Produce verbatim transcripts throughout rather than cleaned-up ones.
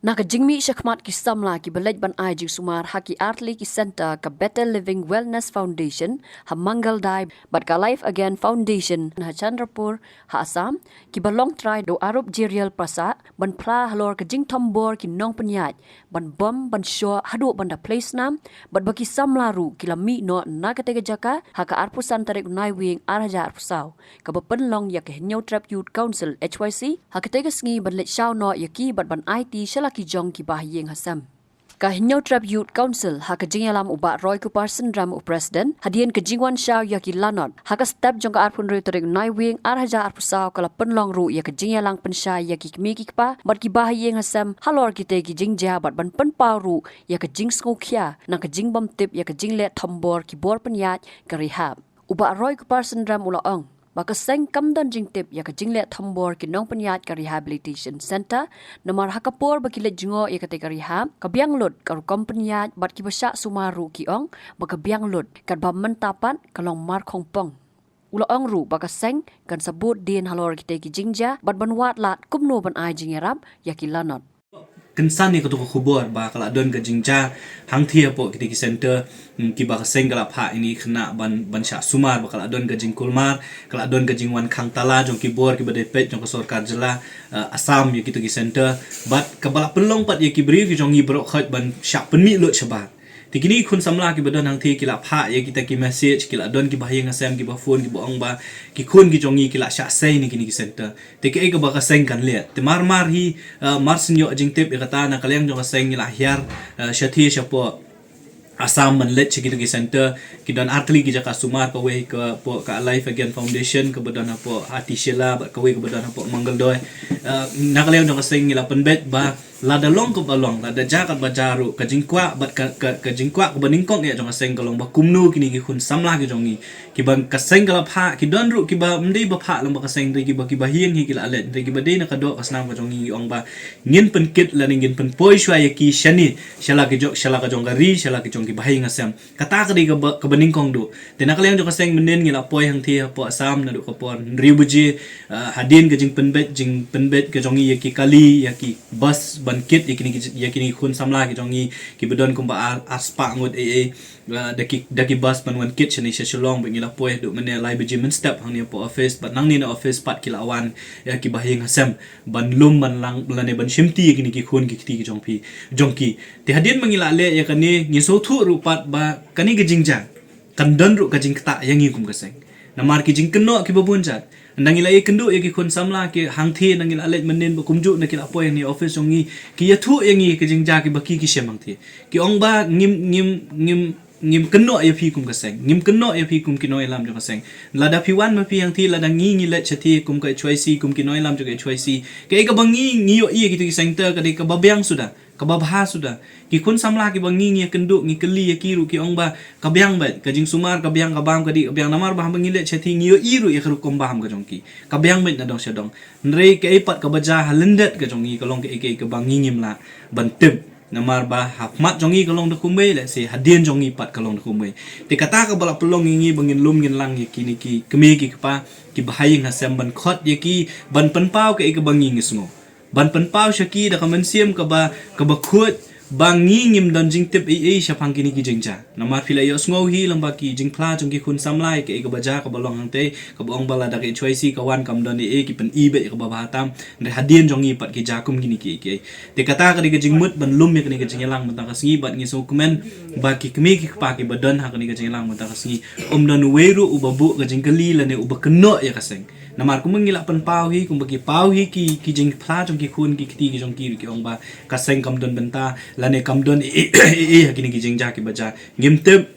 Na ka jingmih shakhmat ki samla kiba leit ban ai jingsumar ha ki artylli ki centre, ka Better Living Wellness Foundation ha Mangal Dai bad ka Life Again Foundation ha Chandrapur ha Assam, kiba long trai da u Arup Jerial Prasad, ban phla halor ka jingthombor ki nongpynïaid ban bom ban shoh haduh ban da plie snam, bad ba ki samla ruh ki la mih noh na katei ka jaka ha ka arphew san tarik u Naiwieng ar hajar arphew saw, kaba pynlong ïa ka Hynñiewtrep Youth Council, H Y C, ha katei ka sngi ban leit shaw noh ïa ki bad ban aiti sha la ki jong ki bahaïing hasem. Ka Hynñiewtrep Youth Council, ha ka jingïalam u Bah Roy Kupar Syndram, u President, hadien ka jingwan shaw ïa ki lanot ha ka step jong ka arphew hynriew tarik u Naiwieng ar hajar arphew saw, ka la pynlong ruh ïa ka jingïalang pynshai ïa ki kmie ki kpa bad ki bahaïing hasem halor kitei ki jingjia bad ban pynpaw ruh ïa ka jingsngewkhia na ka jingbymtip ïa ka jingleh thombor ki bor pynïaid ka rehab. U Bah Roy Kupar Syndram u la ong ba ka seng kam don jingtip ïa ka jingleh thombor ki nongpynïaid ka rehabilitation centre, namar ha ka por ba ki leit jngoh ïa katei ka rehab, ka biang lut ka rukom pynïaid bad kiba shah sumar ruh ki ong ba ka biang lut, katba mynta pat ka long markhongpong. U la ong ruh ba ka seng kan sa bud dien halor kitei ki jingjia bad ban wad lad kumno ban ai jingïarap ïa ki lanot. Kynsan ïa kato ka khubor ba ka la don ka jingjia hangthie hapoh kitei ki centre, mm, kiba ka seng ka la phah ïa ngi khynnah ban, ban shah sumar, ba ka la don ka jingkulmar, ka la don ka jingwan khang tala jong ki bor kiba dei peit jong ka sorkar jylla, eh, Assam ïa kito ki centre. Bad kaba la pynlong pat ïa ki briew ki jong ngi baroh khoit ban shah pynmih lut shabar. Te kine ki khun samla kiba don hangthie ki la phah ïa kita ki message, ki la don ki bahaïing hasem kiba phone kiba ong ba ki khun ki jong ngi ki la shah sei na kine ki centre. Te kaei kaba ka seng kan leh? Te mar mar hi, eh, mar shu ïoh jingtip ïa kata, na ka liang jong ka seng ngi la hiar, eh, shathie shapoh Assam ban leit sha kito ki centre. Ki don artylli ki jaka sumar, kawei ka hapoh ka Life Again Foundation, kaba don hapoh Hatishila bad kawei kaba don hapoh Mangaldoy. Eh, na ka liang jong ka seng ngi la pynbeit ba lada long kaba long, lada jia katba jia ruh, ka jingkwah bad ka, ka, ka jingkwah kaba nyngkong eh jong ka seng ka long ba kumno kine ki khun samla ki jong ngi, kiba ka seng ka la phah, ki don ruh kiba ym dei ba phah lang bad ka seng, hynrei kiba, ki bahaïing hi ki la leit, hynrei kiba dei na ka doh ka snam ka jong ngi ki ong ba ngin pynkit lane ngin pynpoi shuwa ïa ki shane sha la ki jong, sha la ka jong ka ri, sha la ki jong ki bahaïing hasem. Kata ka dei kaba, kaba nyngkong duh. Te na ka liang jong ka seng mynnin ngi la poi hangthie hapoh Assam naduh ka por hynriew baje, ah, hadien ka jingpynbeit, jingpynbeit ka jong ngi ïa ki kali, ïa ki bus ban kit ïa kine ki, ïa kine ki khun samla ki jong ngi kiba don kumba ar, ar spah ngut ei ei, ah, da ki, da ki bus ban wan kit shane sha Shillong. Bad ngi la poi haduh mynne lai baje mynstep hangne hapoh office, bad nangne na office pat ki la wan ïa ki bahaïing hasem ban lum ban lang lane ban shimti ïa kine ki khun ki kti ki jong phi, jong ki. Te hadien ba ngi la leh ïa kane, ngi sngewthuh ruh pat ba kane ka jingjia kan don ruh ka jingktah ïa ngi kum ka seng. Namar ki jingkynnoh kiba bun jait, ynda ngi la ïakynduh ïa ki khun samla ki hangthie, ynda ngi la leit mynnin bad kumjuh ynda ki la poi hangne office jong ngi, ki ïathuh ïa ngi ka jingjia kiba ki, ki shem hangthie. Ki ong ba ngim, ngim, ngim, ngim kynnoh ïa phi kum ka seng, ngim kynnoh ïa phi kum ki nongïalam jong ka seng. Lada phi wan ma phi hangthie, lada ngi, ngi leit shathie kum ka H Y C, kum ki nongïalam jong ka H Y C, kaei kaba ngi, ngi ïohi ïa kito ki centre ka dei kaba biang suda, kaba bha suda. Ki khun samla kiba ngi, ngi ïakynduh, ngi kylli ïa ki ruh ki ong ba ka biang beit, ka jingsumar ka biang, ka bam ka dih ka biang, namar ba haba ngi leit shathie ngi ïohi ruh ïa ka rukom bam ka jong ki, ka biang beit na dong sha dong. Hynrei kaei pat kaba jia ha lyndet ka jong ngi ka long kaei, kaei kaba ngi ngim lah ban tip. Namar ba ha khmat jong ngi ka long da kumwei, lehse hadien jong ngi pat ka long da kumwei. Te kata kaba la pynlong ïa ngi ba ngin lum ngin lang ïa kine ki kmie ki kpa, ki bahaïing hasem, ban khot ïa ki ban pynpaw kaei kaba ngi, ngi sngew, ban pynpaw sha ki da ka mynsiem kaba, kaba khuid, ba ngi ngim don jingtip ei ei shaphang kine ki jingjia. Namar phi la ïohsngew hi lyngba ki jingphla jong ki khun samla ïa kaei kaba jia kaba long hangtei, kaba ong ba lada ka H Y C ka wan kam don ei ei, ki pyni beit ïa kaba bha tam. Hynrei hadien jong ngi pat ki jia kum kine kiei kiei. Te kata ka dei ka jingmut ban lum ïa kane ka jingïalang mynta ka sngi, bad ngi sngewkmen ba ki kmie ki kpa kiba don ha kane ka jingïalang mynta ka sngi, ym don uwei ruh uba buh ka jingkylli lane uba kynnoh ïa ka seng. Namar kumba ngi la pynpaw hi, kumba ki paw hi ki, ki jingphla jong ki khun ki kti ki jong ki, ki ong ba ka seng kam don bynta lane kam don ei ei ha kine ki jingjia kiba jia. Ngim tip,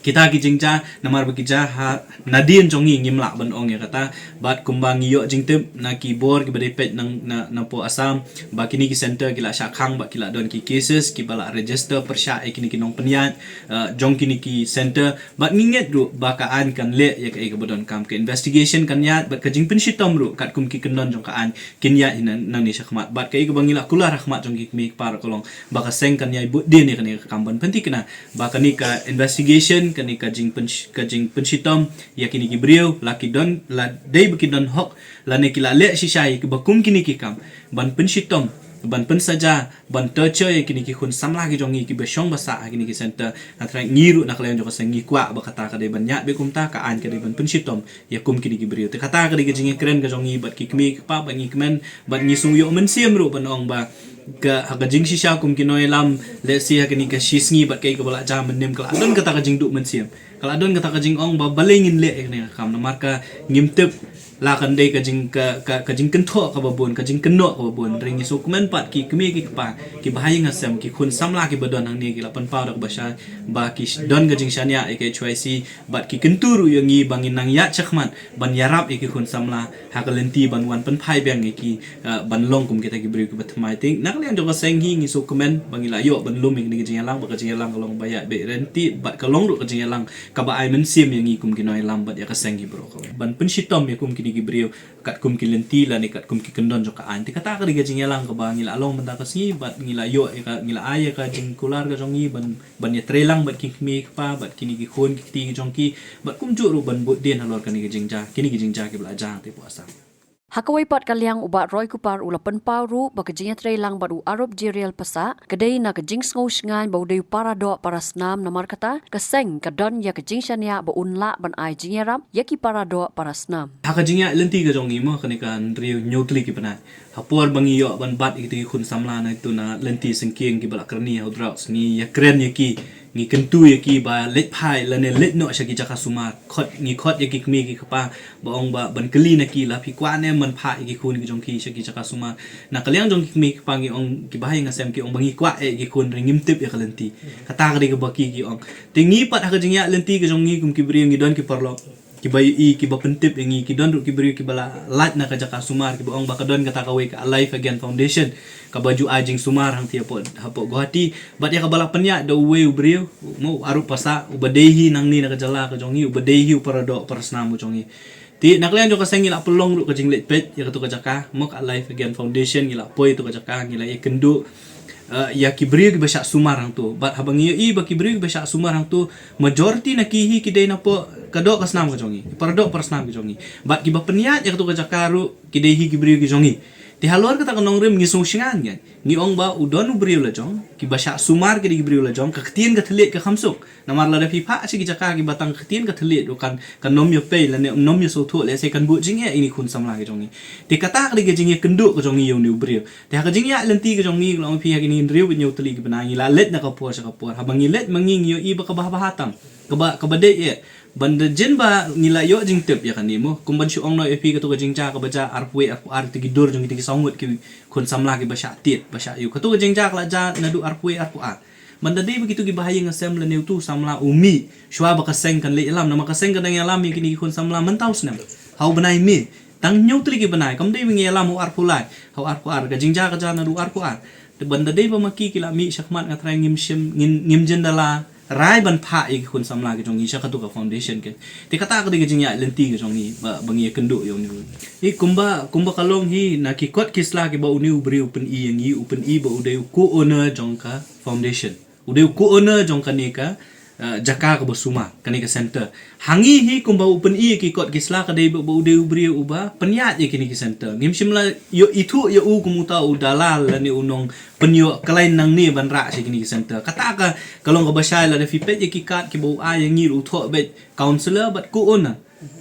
kita ki jingjia, namar ba ki jia ha nadien jong ngi, ngim lah ban ong ïa kata. Bad kumba ngi ïoh jingtip na ki bor kiba dei peit na, na, napoh Assam, ba kine ki centre ki la shah khang bad ki la don ki cases kiba la register pyrshah ïa kine ki nongpynïaid, eh, jong kine ki centre. Bad ngi ngeit ruh ba ka aiñ kan leh ïa kaei kaba donkam, ka investigation kan ïaid, bad ka jingpynshitom ruh katkum ki kyndon jong ka aiñ kin ïaid hi na, nangne shakhmat. Bad kaei kaba ngi la kular ha khmat jong ki kmie ki kpa ruh ka long ba ka seng kan ïai bud dien ïa kane ka kam ban pynthikna ba kane ka investigation, kane ka jingpynsh-, ka jingpynshitom ïa kine ki briew, la ki don, la dei ba ki don hok lane ki la leh shisha ïa kiba kum kine ki kam ban pynshitom ban pynsaja, ban torture ïa kine ki khun samla ki jong ngi kiba shong ba sah ha kine ki center. Hynrei ngi ruh na ka liang jong ka seng ngi kwah ba kata ka dei ban ïa beh kumta, ka aiñ ka dei ban pynshitom ïa kum kine ki briew. Te kata ka dei ka jingïakren ka jong ngi bad ki kmie ki kpa, bad ngi kmen, bad ngi sngew ïoh mynsiem ruh ban ong ba ka, ha ka jingshisha kum ki nongïalam, let's say ha kane ka shi sngi bad kaei kaba la jia mynnin ka la don kata ka jingduh mynsiem. Ka la don kata ka jingong ba balei ngin leh ïa kane ka kam, namar ka ngim tip la kan dei ka jing, ka, ka, ka jingkynthoh kaba bun, ka jingkynnoh kaba bun. Hynrei ngi sngewkmen pat ki kmie ki kpa, kiba ha ïing ha sem, ki khun samla kiba don hangne ki la pynpaw da kaba shai ba ki sh-, don ka jingshaniah ïa ka H Y C, bad ki kyntu ruh ïa ngi ba ngin nang ïaid shakhmat ban ïarap ïa ki khun samla ha ka lynti ban wan pynphai biang ïa ki, eh, ban long kum kita ki briew kiba thymmai. Te na ka liang jong ka seng hi ngi sngewkmen ba ngi la ïoh ban lum ïa kane ka jingïalang, ba ka jingïalang ka long ba ïaid beit ryntih bad ka long ruh ka jingïalang kaba ai mynsiem ïa ngi kum ki nongïalam bad ïa ka seng hi baroh kawei ban pynshitom ïa kum kine ki briew katkum ki lynti lane katkum ki kyndon jong ka aiñ. Te kata ka dei ka jingïalang kaba ngi la long mynta ka sngi bad ngi la ïoh ïa ka, ngi la ai ïa ka jingkular ka jong ngi ban, ban ïatreilang bad ki kmie ki kpa, bad kine ki khun ki kti ki jong ki, bad kumjuh ruh ban bud dien halor kane ka jingjia, kine ki jingjia kiba la jia hangtei hapoh Assam. Ha kawei pat ka liang u Bah Roy Kupar u la pynpaw ruh ba ka jingïatreilang bad u Arup Jerial Passah ka dei na ka jingsngew shngaiñ ba u dei u para doh para snam, namar kata ka seng ka don ïa ka jingshaniah ba un lah ban ai jingïarap ïa ki para doh para snam. Ha ka jingïaid lynti ka jong ngi mo, kane ka hynriew hynñiew tylli ki bnai, ha por ba ngi ïoh ban bat ïa kita ki khun samla na itu na lynti syngkien kiba la kyrni ha u drugs, ngi ïakren ïa ki, ngi kyntu ïa ki ba leit phai lane leit noh sha ki jaka sumar. Khot, ngi khot ïa ki kmie ki kpa ba ong ba ban kylli na ki la phi kwah ne em ban phah ïa ki khun ki jong ki sha ki jaka sumar. Na ka liang jong ki kmie ki kpa ngi ong, kiba ha ïing ha sem ki ong ba ngi kwah eh ïa ki khun, hynrei ngim tip ïa ka lynti. Kata ka dei kaba ki, ki ong. Te ngi pat ha ka jingïaid lynti ka jong ngi kum ki briew ngi don ki paralok kiba ïohi, kiba pyntip ïa ngi, ki don ruh ki briew kiba la lait na ka jaka sumar kiba ong ba ka don kata kawei ka Alive Again Foundation kaba ju ai jingsumar hangtei hapoh, hapoh Guwahati. Bad ïa kaba la pynïaid da uwei u briew, mo, u Arup Passah, uba dei hi nangne na ka jylla ka jong ngi, uba dei hi u para doh para snam ka jong ngi. Te na ka liang jong ka seng ngi la pynlong ruh ka jingleit peit ïa kato ka jaka, mo, ka Alive Again Foundation, ngi la poi to ka jaka, ngi la ïakynduh, eh, ïa ki briew kiba shah sumar hangto. Bad haba ngi ïohi ba ki briew kiba shah sumar hangto, majority na ki hi ki dei napoh ka doh ka snam ka jong ngi, ki para doh para snam ka jong ngi. Bad kiba pynïaid ïa kato ka jaka ruh ki dei hi ki briew ki jong ngi. Te halor kata ka nongrim ngi sngew shngaiñ, ngi ong ba u don u briew la jong, kiba shah sumar ki dei ki briew la jong, ka ktien ka thylliej ka kham suk. Namar lada phi phah sha ki jaka kiba tang ka ktien ka thylliej ruh kan, kan nym ïa pei lane nym ïa sngewthuh, lehse kan buh jingeh ïa kine ki khun samla ki jong ngi. Te kata ka dei ka jingïakynduh ka jong ngi ïa une u briew. Te ha ka jingïaid lynti ka jong ngi, ka long phi, ha kine hynriew bad hynñiew tylli ki bnai ngi la leit na ka por sha ka por. Haba ngi leit ma ngi, ngi ïohi ba kaba ha bha tam, kaba, kaba dei eh. Ban da jin ba ngi la ïoh jingtip ïa kane mo, kum ban shu ong noh ïa phi, kato ka jingjia kaba jia arphew wei arphew ar, kita ki dur jong kita ki saw ngut ki khun samla kiba shah tied, ba shah ïuh. Kato ka jingjia ka la jia naduh arphew wei arphew ar. Ban da dei ba kito kiba ha ïing ha sem lane uto u samla u mih shuwa ba ka seng kan leit ïalam, namar ka seng ka dang ïalam ïa kine ki khun samla mynta u snem. Ha u bnai May, tang hynñiew tylli ki bnai, kam dei ba ngi ïalam ha u arphew lai, ha u arphew ar, ka jingjia ka jia naduh arphew ar. Te ban da dei ba ma ki ki la mih shakhmat, nga trai ngim shym, ngim, ngim jin da la rai ban phah ïa ki khun samla ki jong ngi sha kato ka foundation. Te kata ka dei ka jingïaid lynti ka jong ngi ba, ba ngi ïakynduh ïa une u. Hi kumba, kumba ka long hi na ki kot ki sla kiba une u briew u pyn-i ïa ngi, u pyn-i ba u dei u co-owner jong ka foundation. U dei u co-owner jong kane ka, eh, jaka kaba sumar, kane ka center. Ha ngi hi kumba u pyn-i ïa ki kot ki sla ka dei ba, ba u dei u briew uba pynïaid ïa kine ki center. Ngim shym la ïoh ithuh ïa u kum uta u dalal lane u nongpynïoh khlaiñ nangne ban rah sha kine ki center. Kata ka, ka long kaba shai lada phi peit ïa ki kat kiba u ai ïa ngi ruh u thoh beit councillor bad co-owner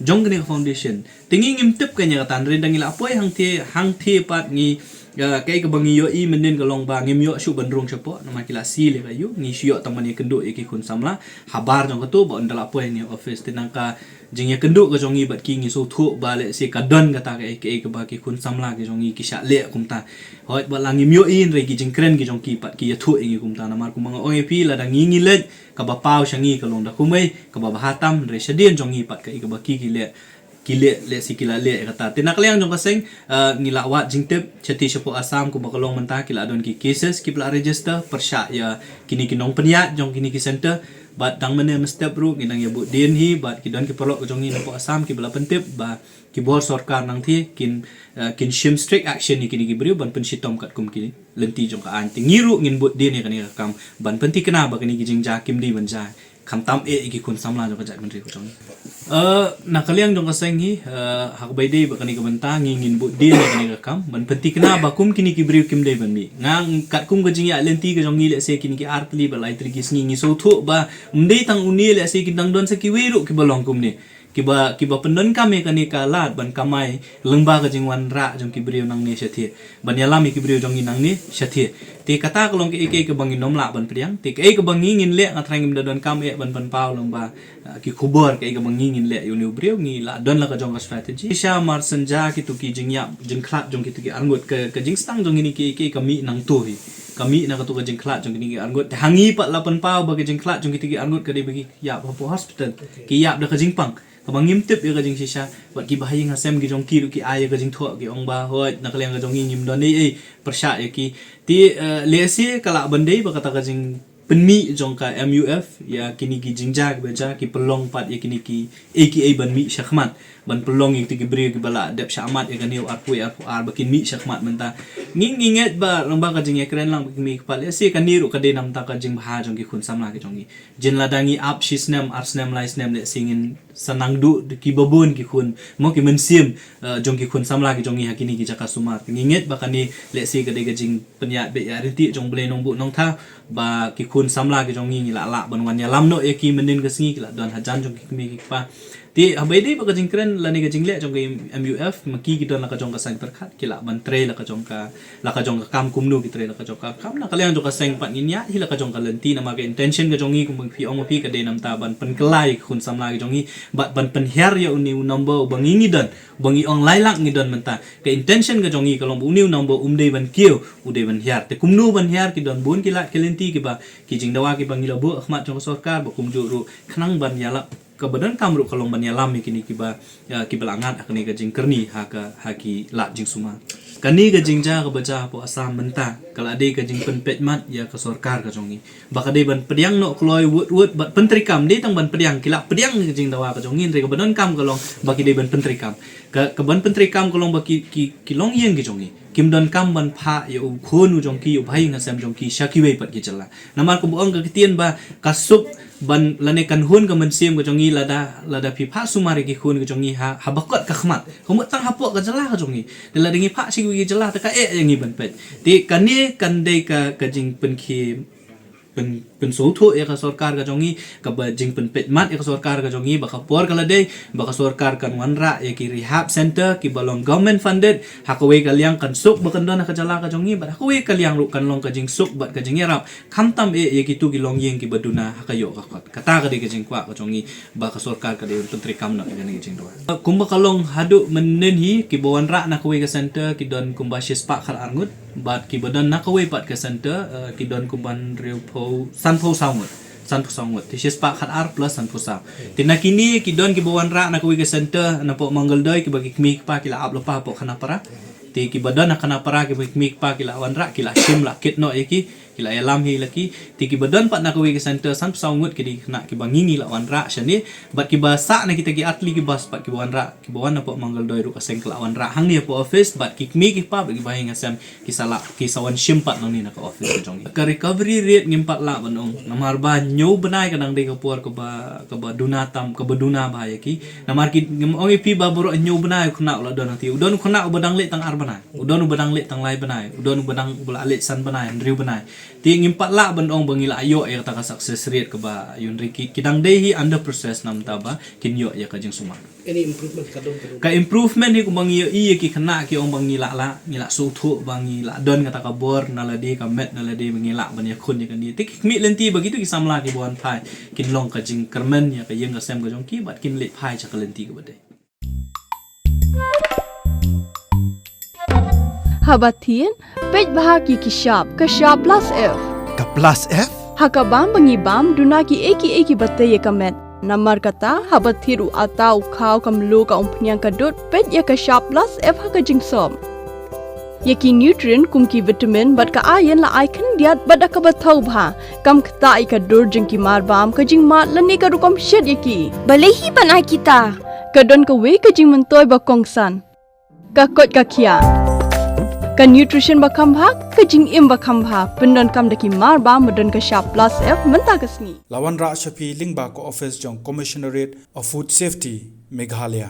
jong kane ka foundation. Te ngi ngim tip kane ka tan, hynrei da ngi la poi hangtei, hangtei pat ngi, eh, kaei kaba ngi ïohi mynnin ka long ba ngim ïoh shuh ban rung shapoh, namar ki la seal ïa ka ïew, ngi shu ïoh tang ban ïakynduh ïa ki khun samla habar jong kato ba ynda la poi hangne office. Te nangta jingïakynduh ka jong ngi bad ki, ngi sngewthuh ba lehse ka don kata kaei kaei kaba ki khun samla ki jong ngi ki shah leh kumta. Hooid, ba la ngim ïohi, hynrei ki jingkren ki jong ki pat ki ïathuh ïa ngi kumta, namar kumba nga ong ïa phi, lada ngi ngi leit, kaba paw sha ngi ka long da kumwei, kaba bha tam, hynrei shadien jong ngi pat kaei kaba ki ki leh, ki leh, lehse ki la leh ïa kata. Te na ka liang jong ka seng, eh, ngi la wad jingtip shatei shapoh Assam, kumba ka long mynta ki la don ki cases kiba la register pyrshah ïa kine ki nongpynïaid jong kine ki center. Bad tang mynne mynstep ruh ngi nang ïa bud dien hi bad ki don ki paralok jong ngi napoh Assam kiba la pyntip ba ki bor sorkar nangtei kin, eh, kin shim strict action ïa kine ki briew ban pynshitom katkum ki lynti jong ka aiñ. Te ngi ruh ngin bud dien ïa kane ka kam ban pynthikna ba kine ki jingjia kim dei ban jia. Khamtam eh ïa ki khun samla jong ka jaitbynriew ka jong ngi. Eh, na ka liang jong ka seng hi, eh, ha kaba ïadei bad kane ka bynta ngi ngin buh dien ïa kane ka kam ban pynthikna ba kum kine ki briew kim dei ban mih. Nga katkum ka jingïaid lynti ka jong ngi lehse kine ki ar tylli bad lai tylli ki sngi ngi sngewthuh ba ym dei tang une lehse ki dang don sa kiwei ruh kiba long kumne. Kiba, kiba pyndonkam ïa kane ka lad ban kamai lyngba ka jingwanrah jong ki briew nangne shathie. Ban ïalam ïa ki briew jong ngi nangne shathie. Te kata ka long kaei kaei kaba ngin ym lah ban pdiang. Te kaei kaba ngi ngin leh nga tharai ngim da donkam eh ban pynpaw lyngba, ah, ki khubor kaei kaba ngi ngin leh ïa une u briew ngi la don la ka jong ka strategy. Shisha mar synja kito ki jingïap jingkhlad jong kito ki arngut ka, ka jingsdang jong ngi ne kaei kaei ka mih nangto hi. Ka mih na kato ka jingkhlad jong kine ki arngut. Te ha ngi pat la pynpaw ba ka jingkhlad jong kito ki arngut ka dei ba ki ïap hapoh hospital. Ki ïap da ka jingpang. Kaba ngim tip ïa ka jingshisha, bad kiba ha ïing ha sem ki jong ki ruh ki ai ïa ka jingthoh ki ong ba, hooid, na ka liang ka jong ngi ngim don ei ei pyrshah ïa ki. Te, eh, lehse ka lah ban dei ba kata ka jingpynmih jong ka M U F ïa kine ki jingjia kiba jia ki pynlong pat ïa kine ki ei ki ei ban mih shakhmat, ban pynlong ïa kito ki briew kiba la dep shah mat ïa kane u arphew arphew ar ba kin mih shakhmat mynta. Ngi, ngi ngeit ba lyngba ka jingïakren lang ba ki mih pat lehse kane ruh ka dei namar ka jingbha jong ki khun samla ki jong ngi. Jin lada ngi ap shi snem, ar snem, lai snem, lehse ngin sa nang duh kiba bun ki khun, mo ki mynsiem, eh, jong ki khun samla ki jong ngi ha kine ki jaka sumar. Ngi ngeit ba kane lehse ka dei ka jingpynïaid beit ïa riti jong Blei Nongbuh Nongthaw ba ki khun samla ki jong ngi ngi lah lah ban wan ïalam noh ïa ki mynnin ka sngi ki lah don hajan jong ki kmie ki kpa. Te haba ïadei bad ka jingkren lane ka jingleh jong ka M U F, ma ki ki don la ka jong ka saiñ pyrkhat, ki lah ban trei la ka jong ka, la ka jong ka kam kumno ki trei la ka jong ka kam. Na ka liang jong ka seng pat ngin ïaid hi la ka jong ka lynti namar ka intention ka jong ngi kumba phi ong ma phi ka dei namar ban pynkylla ïa ki khun samla ki jong ngi bad ban pynhiar ïa une u number uba ngi ngi don, uba ngi ong lai lak ngi don mynta. Ka intention ka jong ngi ka long ba une u number um dei ban kiew, u dei ban hiar. Te kumno ban hiar, ki don bun ki lad ki lynti kiba, ki jingdawa kiba ngi la buh ha khmat jong ka sorkar, bad kumjuh ruh khnang ban ïalap kaba donkam ruh ka long ban ïalam ïa kine kiba, ïa, kiba la ngat ha kane ka jingkyrni ha ka, ha ki lad jingsumar. Kane ka jingjia kaba jia hapoh Assam mynta ka la dei ka jingpynpeit mat ïa ka sorkar ka jong ngi ba ka dei ban pdiang noh kloi wut wut bad pyntreikam, dei tang ban pdiang, ki la pdiang ïa ka jingdawa ka jong ngi, hynrei kaba donkam ka long ba ki dei ban pyntreikam. Ka, ka ban pyntreikam ka long ba ki, ki, ki longïing ki jong ngi kim donkam ban phah ïa u khun u jong ki, u bha ïing ha sem jong ki sha kiwei pat ki jylla. Namar kumba ong ka ktien ba ka suk ban lane kan hun ka mynsiem ka jong ngi lada, lada phi phah sumar ïa ki khun ka jong ngi ha, ha bakut ka khmat. Ka mut tang hapoh ka jylla ka jong ngi. Te lada ngi phah sha kiwei ki jylla te ka eh ïa ngi ban peit. Te kane kan dei ka, ka jingpynkhie pyn, pynsngewthuh ïa ka sorkar ka jong ngi, kaba jingpynpeit mat ïa ka sorkar ka jong ngi, ba ka por ka la dei ba ka sorkar kan wanrah ïa ki rehab center kiba long government funded, ha kawei ka liang kan suk ba kan don ha ka jylla ka jong ngi, bad ha kawei ka liang ruh kan long ka jingsuk bad ka jingïarap, khamtam eh ïa kito ki longïing kiba duna ha ka ïoh ka kot. Kata ka dei ka jingkwah ka jong ngi ba ka sorkar ka dei ban pyntreikam noh ïa kane ka jingdawa. Kumba ka long haduh mynnin hi kiba wanrah na kawei ka center ki don kumba shispah khatar ngut. Bad kiba don na kawei pat ka center, eh, ki don kumban hynriewphew, sanphew saw ngut. Sanphew saw ngut. Te shispah khatar plus sanphew saw. Te na kine ki don kiba wanrah na kawei ka center napoh Mangaldoy kiba ki kmie ki kpa ki la ap lypa hapoh Khanapara. Te kiba don ha Khanapara kiba ki kmie ki kpa ki la wanrah, ki la shim la kit noh ïa ki, ki la ïalam hi la ki. Te kiba don pat na kawei ka center sanphew saw ngut ki dei khynnah kiba ngi ngi la wanrah shane. Bad kiba sah na kita ki ar tylli ki bus pat kiba wanrah, kiba wan napoh Mangaldoy ruh ka seng ka la wanrah hangne hapoh office, bad ki kmie ki kpa bad kiba ha ïing ha sem ki sa lah, ki sa wan shim pat nangne na ka office ka jong ngi. Ka recovery rate ngim pat lah ban ong namar ba hynñiew bnai ka dang dei ka por kaba, kaba duna tam, kaba duna bha ïa ki. Namar ki, ngim ong ïa phi ba baroh hynñiew bnai u khynnah u la don hangtei. U don u khynnah uba dang leit tang ar bnai, u don uba dang leit tang lai bnai, u don uba dang, uba la leit san bnai, hynriew bnai. Te ngim pat lah ban ong ba ngi la ïoh ïa kata ka success rate kaba ïun ri ki, ki dang dei hi under process namar ba kin ïoh ïa ka jingsumar. Any improvement ka don ka don? Ka improvement hi kumba ngi ïohi ïa ki khynnah ki ong ba ngi la, la, ngi la sngewthuh ba ngi la don kata ka bor na lade, ka met na lade ba ngi lah ban ïakhun ïa kane. Te ki khmih lynti ba kito ki samla kiba wan phai kin long ka jingkyrmen ïa ka ïing ka sem ka jong ki bad kin leit phai sha ka lynti kaba dei. Haba thied, peit bha ki, ki shap, ka shap plus F. Ka plus F? Ha ka bam ba ngi bam, duna ki ei ki ei kiba tei ïa ka met. Namar kata, haba thied u atta, u khaw, ka mluh, ka umphniang, ka dud, peit ïa ka shap plus F ha ka jingsop. Ïa ki nutrient kum ki vitamin bad ka iron la ai khyndiat bad da kaba thaw bha. Kam ktah ïa ka dur jong ki marbam, ka jingmad lane ka rukom shet ïa ki. Balei hi ban ai kita? Ka don kawei ka jingmyntoi ba kongsan. Ka koit ka khiah. Ka nutrition ba kham bha, ka jingim ba kham bha, pyndonkam da ki mar ba, ba don ka shap plus F mynta ka sngi. La wanrah sha phi lyngba ka office jong Commissionerate of Food Safety, Meghalaya.